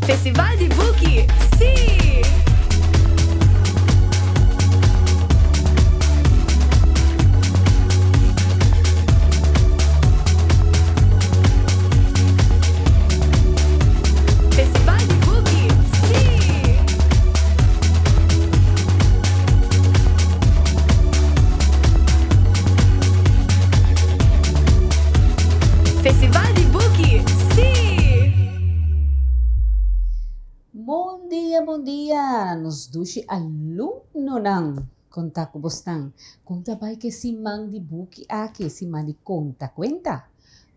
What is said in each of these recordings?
Festival di Buki, sí! Festival di Buki, sí! Festival di Buki, sí! Bon dia, bon dia, nos dushi alumnonan. Kon ta ku bosnan? Kon ta bai ku e siman di buki aki, e siman di konta kuenta?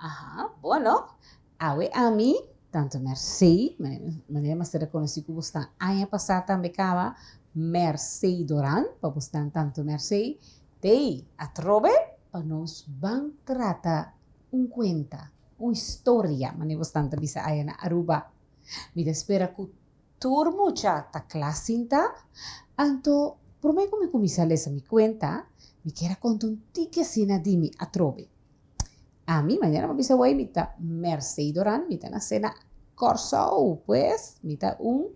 Aha, bon no? Awe ami, tantu Mercé, manera mas ta rekonosí ku bosnan aña pasá tambe kaba, Mercé Doran, pa bosnan tantu Mercé, t'ei atrobe pa nos ban trata un kuenta, un historia, manera bosnan ta bisa aya na Aruba. Mi ta spera ku tur mucha ta kla sinta, anto promé ku mi kuminsá lesa mi kuenta, mi kier a konta un tiki asina di mi atrobe. Ami, manera mi a bisa awey, mi ta Mercé Doran, mi ta nase na Kòrsou, pues mi ta un,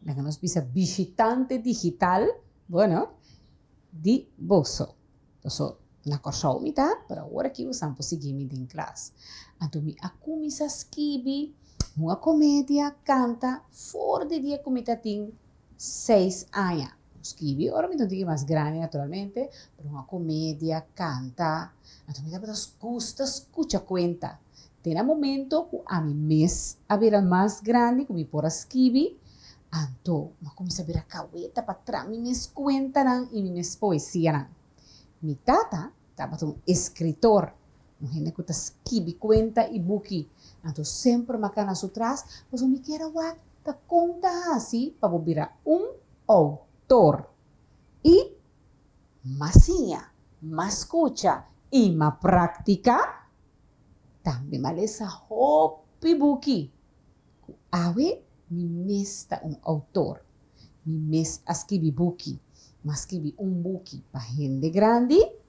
laga nos bisa bishitante digital, bueno, di boso. Paso na Kòrsou mi ta, pero awor aki boso por sigui mi den klas. Anto mi a kuminsá skibi un a komedia, kanta, for di dia ku mi ta tin seis aña. Skibi ora mi ta un tiki mas grandi naturalmente, pero un a komedia, kanta. Anto mi tabata gusta skucha kuenta. Te na momento ku ami mes a bira mas grandi ku mi por a skibi, anto mi a kuminsá bira kaweta pa traha mi mes kuentanan i mi mes poesianan. Mi tata tabata un eskritor, un hende ku ta skibi kuenta i buki. Anto semper mi a kana su tras pasobra mi kier a wak ta kon ta hasi pa bo bira un outor. I m'a siña, m'a skucha i m'a praktiká. Tambe m'a lesa hopi buki ku awe mi mes ta un outor. Mi mes a skibi buki. M'a skibi un buki pa hende grandi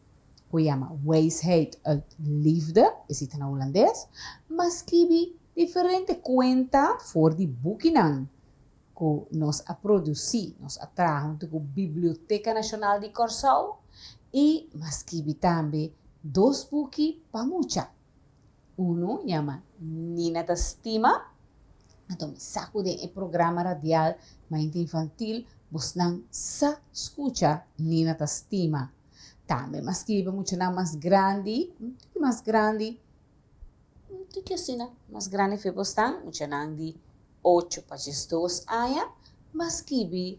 ku yama Wijsheid uit Liefde, esei ta na hulandes. M'a skibi diferente kuenta for di bukinan ku nos a produsí, nos a traha huntu ku Biblioteka Nashonal di Kòrsou i m'a skibi tambe dos buki pa mucha. Unu yama Nina ta stima, anto mi sa ku den e programa radial Mainta Infantil bosnan sa skucha Nina ta stima. Tambe m'a skibi pa muchanan mas grandi, un tiki mas grandi, Un tiki asina mas grandi fe bo stan, muchanan di ocho pa diesdos aña, mas skibi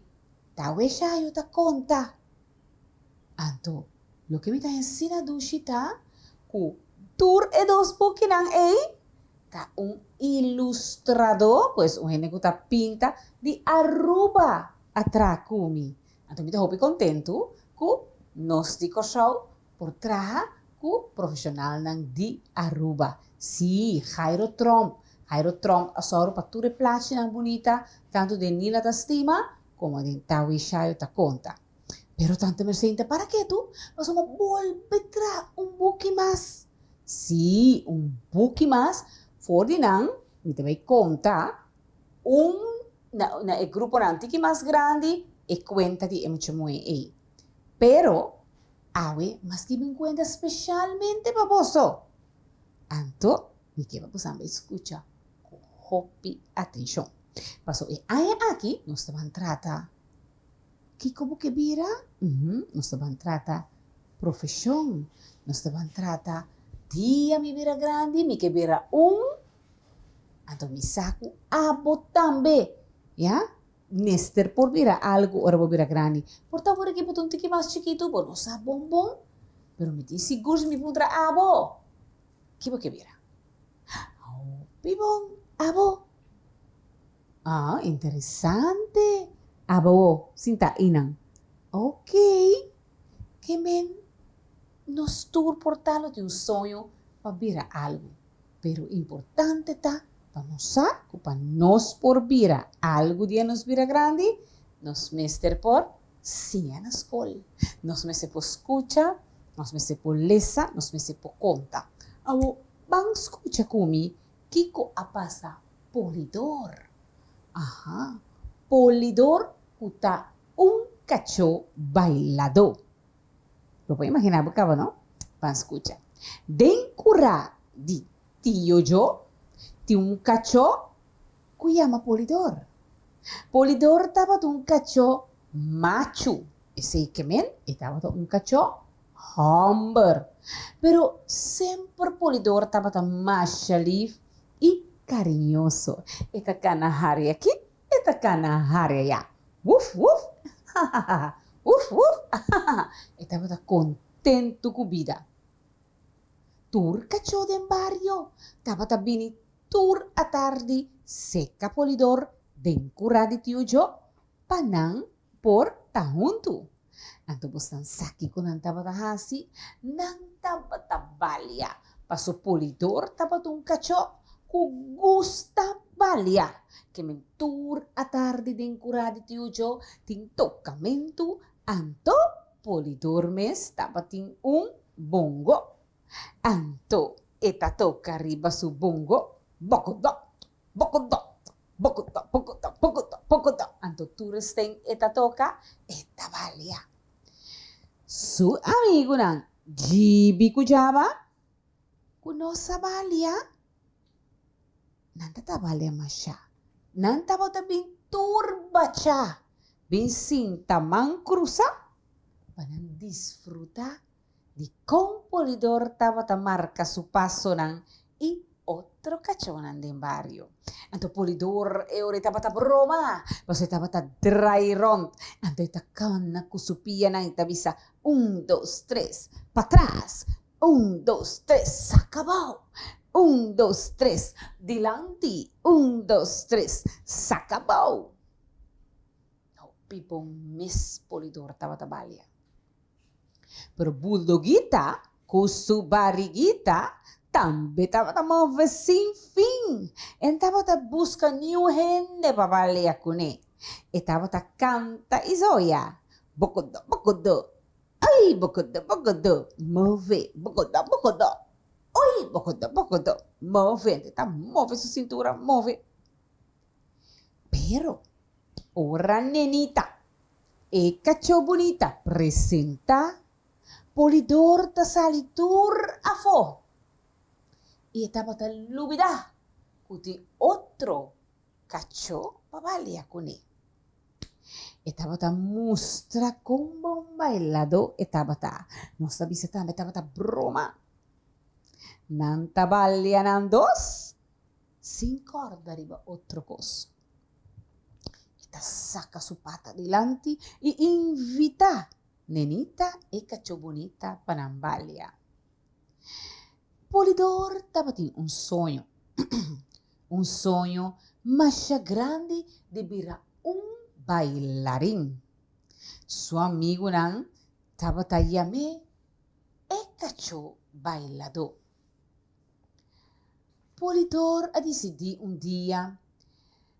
ta weshayo ta konta. Anto, loke mi ta hensina dushi ta ku tur e dos bukinan ei ta un ilustradó, pues un hende ku ta pinta, di Aruba a traha ku mi. Anto mi ta hopi kontentu ku nos di Kòrsou Por traha ku profeshonalnan di Aruba. Sí, Jairo Tromp. Jairo Tromp a sòru pa tur e plachinan bunita, tantu den Nina ta stima komo den Tawi Shayo ta konta. Pero Tante Mercé ta para ketu, pasobra bolbe traha un buki mas. Sí, un buki mas. For di nan mi ta bai konta un na na e gruponan tiki mas grandi e kuenta di e mucha muhé ei. Pero Awe mas ki bin kuenta speshalmente pa boso. Anto mi ke pa boso bai skucha ku hopi atenshon. Paso e aña aki nos ta ban trata kiko bo ke bira? Uhum, nos ta ban trata profeshon, nos ta ban trata dia mi bira grandi mi ke bira un, anto mi sa ku abo tambe, ya. Mester por bira algu ora bo bira grandi. Por ta ora ki bo ta un tiki mas chikitu, bo no sa bon bon, pero mi tin sigur si mi puntra abo, ki bo ke bira? Hopi bon, abo. Ah, interesante. Abo sinta einan. Ok, ke men nos tur por ta lo tin un soño pa bira algu. Pero importante ta pa nos sa ku pa nos por bira algu dia nos bira grandi, nos mester por siña na skol. Nos mester por skucha, nos mester por lesa, nos mester por konta. Awor, ban skucha ku mi kiko a pasa Polidor. Aha, Polidor ku ta un kachó bailadó. Bo por imaginá bo kaba, no? Ban skucha. Den kurá di Tio Jo tin un kachó ku yama Polidor. Polidor tabata un kachó machu, esei ke men e tabata un kachó hòmber. Pero semper Polidor tabata masha lif i kariñoso. E ta kana hari aki, e ta kana hari ayá. Wuf, wuf, hahaha, wuf, wuf, hahaha. E tabata kontentu ku bida. Tur kachó den bario tabata bini tur atardi seka Polidor den kurá di Tio Jo pa nan por ta huntu. Anto bosnan sa kiko nan tabata hasi? Nan tabata balia, paso Polidor tabata un kachó ku gusta balia. Ke men tur atardi den kurá di Tio Jo tin tokamentu, anto Polidor mes tabatin un bongo. Anto e ta toka riba su bongo, bokodó, bokodó, bokodó, bokodó, bokodó, bokodó. Anto tur esten e ta toka, e ta balia. Su amigunan djibi ku djaba ku no sa balia, nan ta ta balia mashá. Nan tabata bin tur bachá, bin sinta man krusá pa nan disfrutá Di kon Polidor tabata marka su pasonan i otro kachónan den bario. Anto Polidor e ora e tabata broma, pasobra e tabata drai rònt. Anto e ta kana ku su pianan i ta bisa, Un, dos, tres, patras! Un, dos, tres, saka abou! Un, dos, tres, dilanti! Un, dos, tres, saka abou! Hopi bon mes Polidor tabata balia. Pero Buldoguita ku su bariguita tambe tabata move sin fin. E tabata buska niun hende pa balea kuné. E tabata kanta i zoya, Bokodo, bokodo, ai bokodo, bokodo, move, bokodo, bokodo, oi bokodo, bokodo, move. E ta move su sintura, move. Pero ora Nenita, e kachó bunita, presentá, Polidor ta sali tur afó i e tabata lubidá ku tin otro kachó pa balia kuné. E tabata mustra kon bon bailadó e tabata. Nos ta bisa tambe tabata broma. Nan ta balia nan dos Sin kòrda riba otro kos. E ta saka su pata dilanti i invitá Nenita e kachó bunita pa nan balia. Polidor tabatin un soño, un soño masha grandi di bira un bailarin. Su amigunan tabata yam'é e kachó bailadó. Polidor a disidí un dia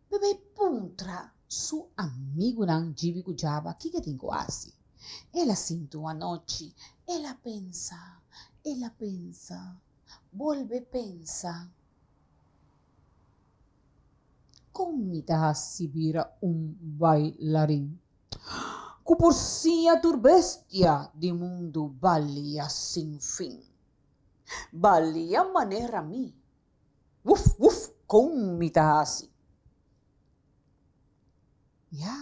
pa bai puntra su amigunan Djibi ku Djaba kiko e tin ku hasi. El a sinti un anochi, el a pensa, el a pensa, bolbe pensa, Kon mi ta hasi bira un bailarin ku por siña tur bestia di mundu balia sin fin? Balia manera mi. Wuf, wuf, kon mi ta hasi? Ya,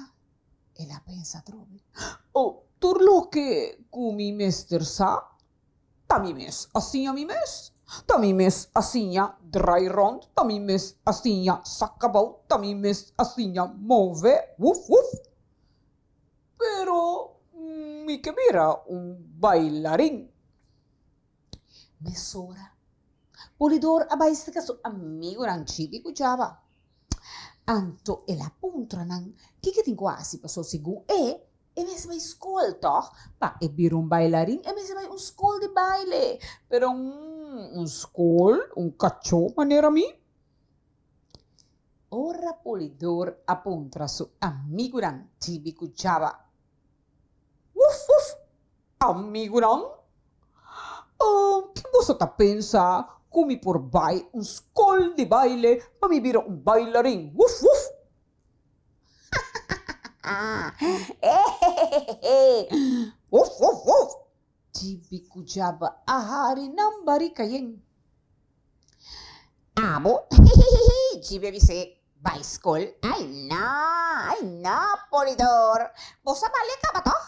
el a pensa atrobe. Oh, tur loke ku mi mester sa, ta mi mes a siña mi mes. Ta mi mes a siña drai rònt, ta mi mes a siña saka abou, ta mi mes a siña move, wuf, wuf. Pero mi ke bira un bailarin. Mesora, Polidor a bai serka su amigunan Chibi ku Chaba. Anto el a puntra nan kiko e tin ku hasi, pasobra segun e, e mester bai skol tòg? Pa e bira un bailarin e mester bai un skol di baile. Pero un skol, un kachó manera mi? Ora Polidor a puntra su amigunan Chibi ku Chaba, Wuf, wuf! Amigunan, ki boso ta pensa ku mi por bai un skol di baile pa mi bira un bailarin? Wuf, wuf! Wuf, wuf, wuf! Djibi ku Djaba a hari nan barika yen. Abo, hihihihi, Djibi a bis'é, bai skol? Ai no, ai no, Polidor, bo sa bale kaba tòg?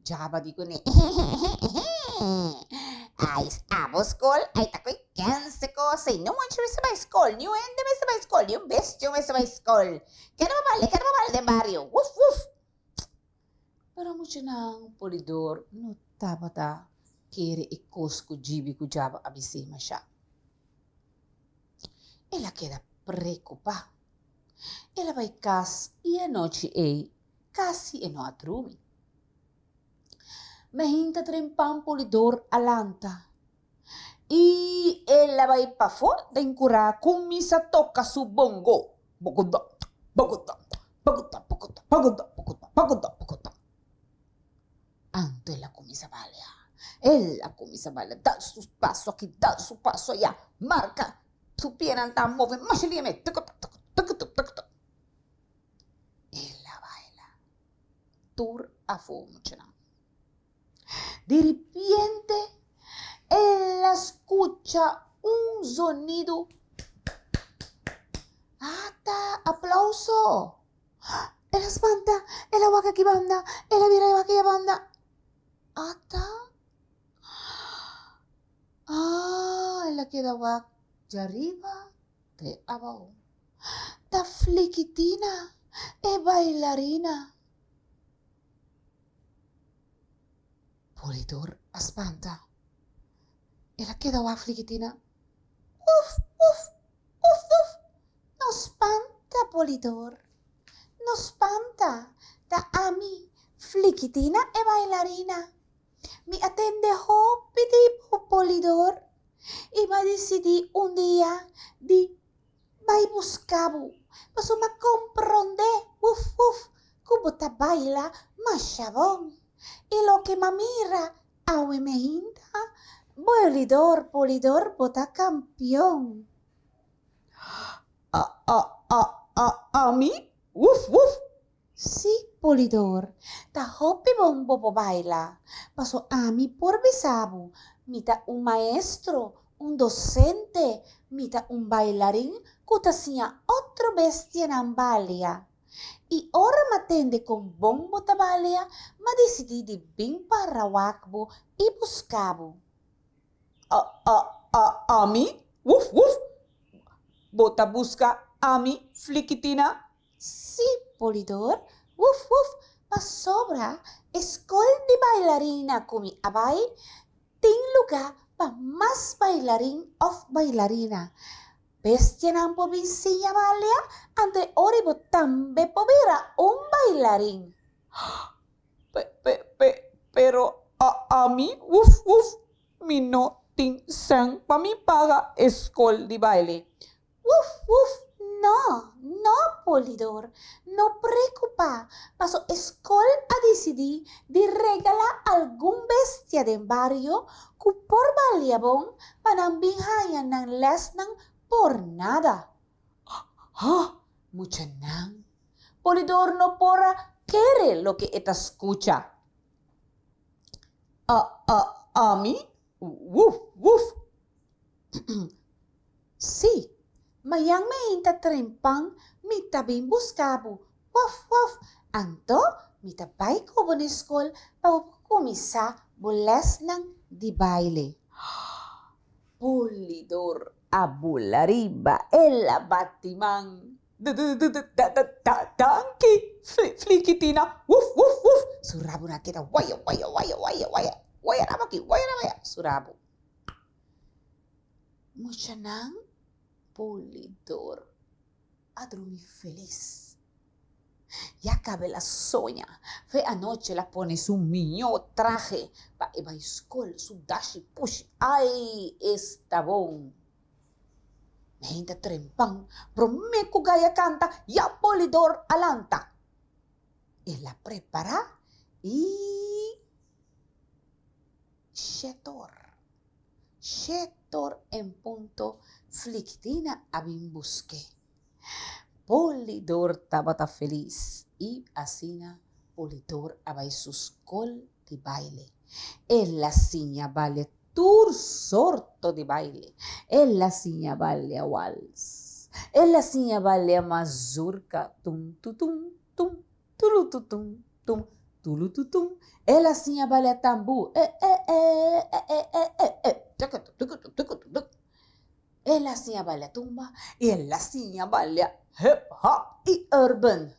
Djaba di kuné, ehehehehe, ai abo skol, ai ta koe kense kos ei, no mucha mester bai skol, niun hende mester bai skol, niun bestia mester bai skol, keda pa bale, keda pa bale den bario, wuf wuf. Pero muchanan Polidor no tabata kere e kos ku Djibi ku Djaba a bis'é mashá. El a keda prekupá. El a bai kas i e anochi ei kasi e no a drumi. Mehinta trempan Polidor a lanta i el a bai pafó den kurá kuminsá toka su bongo, Bogotá, Bogotá, Bogotá, Bogotá, Bogotá, Bogotá, Bogotá, Bogotá. Anto el a kuminsá balia, el a kuminsá balia, dal su paso aki, dal su paso ayá, marka, su pianan ta move masha lieme, tukutuk, tukutuk, tukutuk. El a baila tur afó muchanan. Di ripiente el a skucha un zonido. Ata aplauso! El a spanta, el a wak aki banda, el a bira wak aya banda. Ata! Ah, el a keda wak djariba te abou. Ta Flikitina, e bailarina. Polidor a spanta. El a keda wak Flikitina. Uf, uf, uf, uf! No spanta, Polidor. No spanta. Ta ami, Flikitina e bailarina. Mi a tende hopi di bo, Polidor, i m'a disidí un dia di bai buska bo, pasobra m'a komprondé, wuf wuf, ku bo ta baila masha bon. I loke m'a mira awe meinta, Bolidor, Polidor, bo ta kampion. A, a, a, a, ami? Wuf wuf! Sí, Polidor, ta hopi bon bo por baila, paso ami por bisa bo, mi ta un maestro, un docente, mi ta un bailarin cu ta siña otro bestianan balia. I ora m'a tende con bon bo ta balia, m'a dicidi di bin para wak bo i busca bo. A, a, a, ami? Wuf, wuf! Bo ta busca ami, Flikitina? Sí, Polidor, wuf wuf, pasobra e skol di bailarina ku mi a bai tin lugá pa mas bailarin òf bailarina. Bestianan por bin siña balia, anto e ora bo tambe por bira un bailarin. Pe, pe, pe, pero a, ami, wuf wuf, mi no tin sèn pa mi paga e skol di baile. Wuf, wuf, no, no, Polidor, no preokupá, paso e skol a disidí di regalá algun bestia den bario ku por balia bon pa nan bin haña nan lèsnan por nada. Ha, muchanan, Polidor no por a kere loke e ta skucha. A, a, ami? Wuf, wuf! Sí, mañan meinta trempan mi ta bin buska bo, waf waf, anto mi ta bai ku bo na e skol pa bo por kuminsá bo lèsnan di baile. Pulidor a bula riba el a bati man. D-d-d-d-d-d-danki, Flikitina, wuf wuf wuf! Su rabu na keda waya waya waya waya waya, waya rabo aki, waya rabo aya, su rabu. Muchanan Pulidor a drumi felis. Ya caba el a soña. Fe anochi el a pone su miñó trahe pa e bai scol, su dashi pushi. Ay, esta bon! Meinta trempan, prome cu gaya canta, ya Pulidor a lanta. El a prepara y. Shetor. Shetor en punto Fliktina a bin busk'é. Polidor tabata felis. I asina Polidor a bai su skol di baile. El a siña balia tur sorto di baile. El a siña balia wals. El a siña balia mazurka, tum tutum tum tulututum tum tulututum. El a siña balia tambú, e e e e e e e e tukutu tukutu tukutu tuk. El a siña balia tumba i el a siña balia hip hop i urban.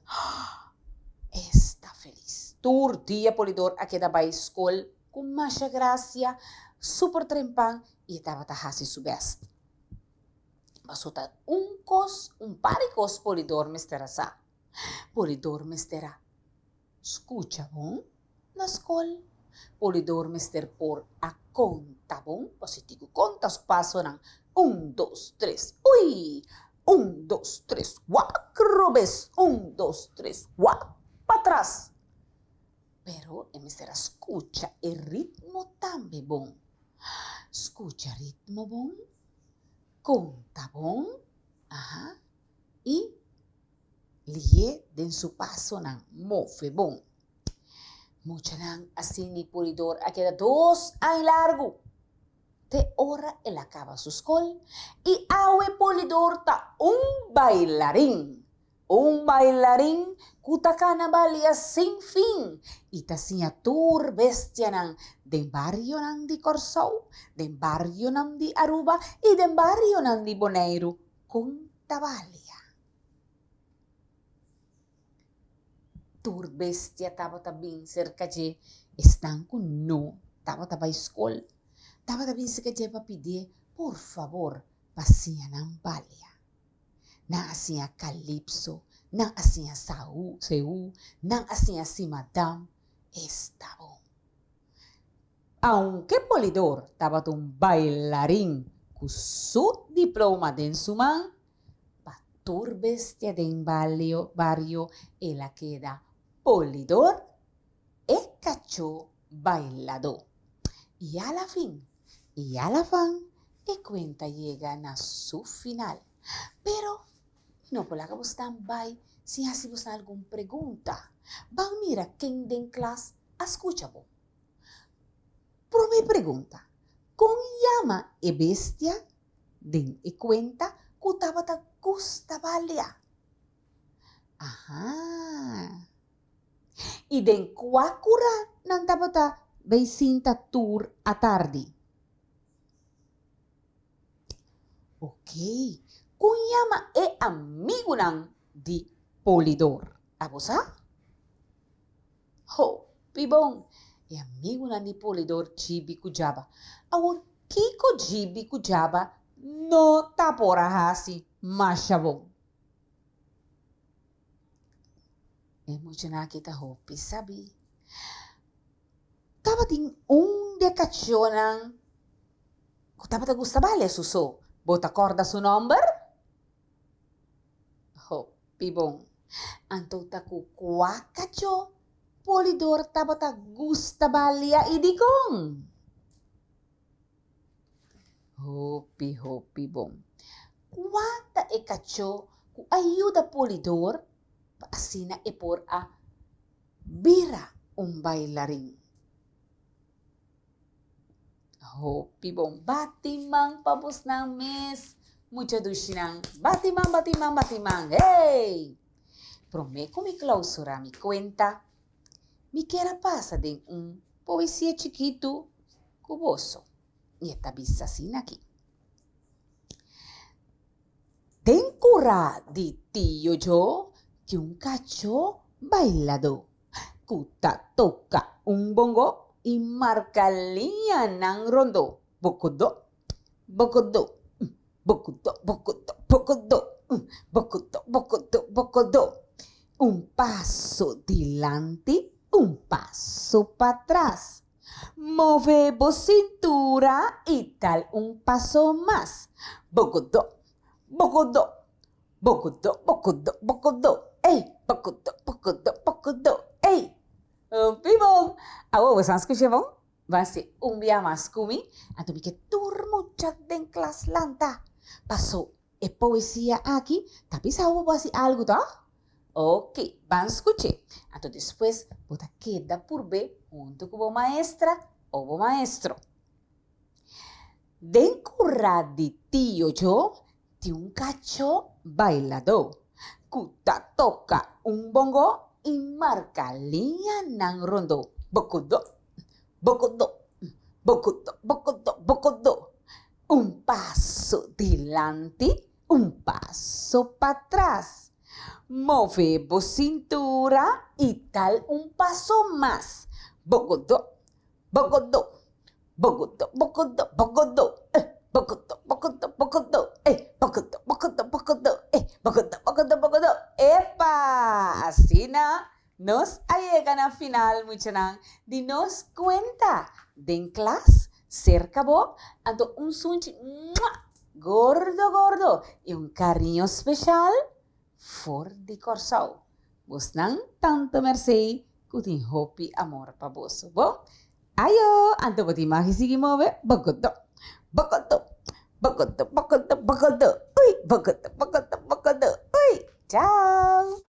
Esta felis. Tur dia Polidor a keda bai skol ku masha grasia, super trempan i e tabata hasi su bèst. Paso ta un kos, un par di kos Polidor mester a sa. Polidor mester a Skucha bon na skol. Polidor mester por a konta bon, pasobra tin ku konta su pasonan, Un, dos, tres, ui! Un, dos, tres, wak robes! Un, dos, tres, wak patras! Pero e mester a skucha e ritmo tambe bon. Skucha ritmo bon, konta bon, aha, i Lihé den su pasonan, move bon. Muchanan asina i Polidor a keda dos aña largu, te ora el a kaba su skol i awe Polidor ta un bailarin, un bailarin ku ta kana balia sin fin i ta siña tur bestianan den barionan di Kòrsou, den barionan di Aruba i den barionan di Boneiru kon ta balia. Tur bestia tabata bin serka dje, esnan ku no tabata bai skol tabata bin serka dje pa pidié por fabor pa siña nan balia. Nan a siña kalipso, nan a siña saú, seú, nan a siña simadam, esta bon. Aunke Polidor tabata un bailarin ku su diploma den su man, Pa tur bestia den bario el a keda Polidor, e kachó bailadó. I a la fin, i a la fan, e kuenta yega na su final. Pero mi no por laga bosnan bai sin hasi bosnan algun pregunta. Ban mira ken den klas a skucha bo. Promé pregunta, Kon yama e bestia den e kuenta ku tabata gusta balia? Aha! I den kua kura nan tabata bay sinta tur atardi? Okey, kon yama e amigunan di Polidor? Abo sa? Hopi bon! E amigunan di Polidor Djibi ku Djaba. Awor, kiko Djibi ku Djaba no ta por a hasi masha bon? E muchanan aki ta hopi sabí. Tabatin un di e kachónan ku tabata gusta balia su so. Bo ta kòrda su nòmber? Hopi bon. Anto ta ku kua kachó Polidor tabata gusta balia i dikon? Hopi, hopi bon. Kua ta e kachó ku a yuda Polidor pa asina e por a bira un bailarin? Hopi bon. Bati man pa bosnan mes, mucha dushinan. Bati man, bati man, bati man. Hey! Promé ku mi klausurá mi kuenta, mi kier a pasa den un poesia chikitu ku boso. I e ta bisa asina aki. Den kurá di Tio Jo tin un kachó bailadó ku ta toka un bongo i marka liñanan rondó, bokodó, bokodó, bokodó, bokodó, bokodó, bokodó, bokodó, bokodó. Un paso dilanti, un paso patras. Move bo sintura i dal un paso mas. Bogodó, bogodó, bogodó, bogodó, bogodó, ey, bogodó, bogodó, bogodó, ey. Hopi bon! Awor bo sa skucha bon? Bo hasi un bia mas ku mi, anto mi ke tur mucha den klas lanta. Paso e poesia aki ta bisa bo bo hasi algu, tòg? Ok, ban skuch'é. Anto despues bo ta keda purb'é huntu ku bo maestra o bo maestro. Den kurá di Tio Jo tin un kachó bailadó ku ta toka un bongó i marka liñanan rondó, Bokodó, bokodó, bokodó, bokodó, bokodó. Un paso dilanti, un paso patras. Move bo sintura i dal un paso mas, Bokodó, bokodó, Bogoto, bogoto, bogoto, eh, bogoto, bogoto, bogoto, eh, bogoto, bogoto, bogoto, eh, bogoto, bogoto, bogoto, epa! Asina nos a yega na final, muchanan, di nos kuenta den klas serka bo, anto un sunchi mua gordo gordo i un kariño speshal for di Kòrsou. Bosnan tanto mersei ku tin hopi amor pa boso. Bo? Ayo! Anto bo tin magi sigui move? Bokoto! Bokoto! Bokoto, bokoto, bokoto! Ui! Bokoto, bokoto, bokoto! Ui! Chao!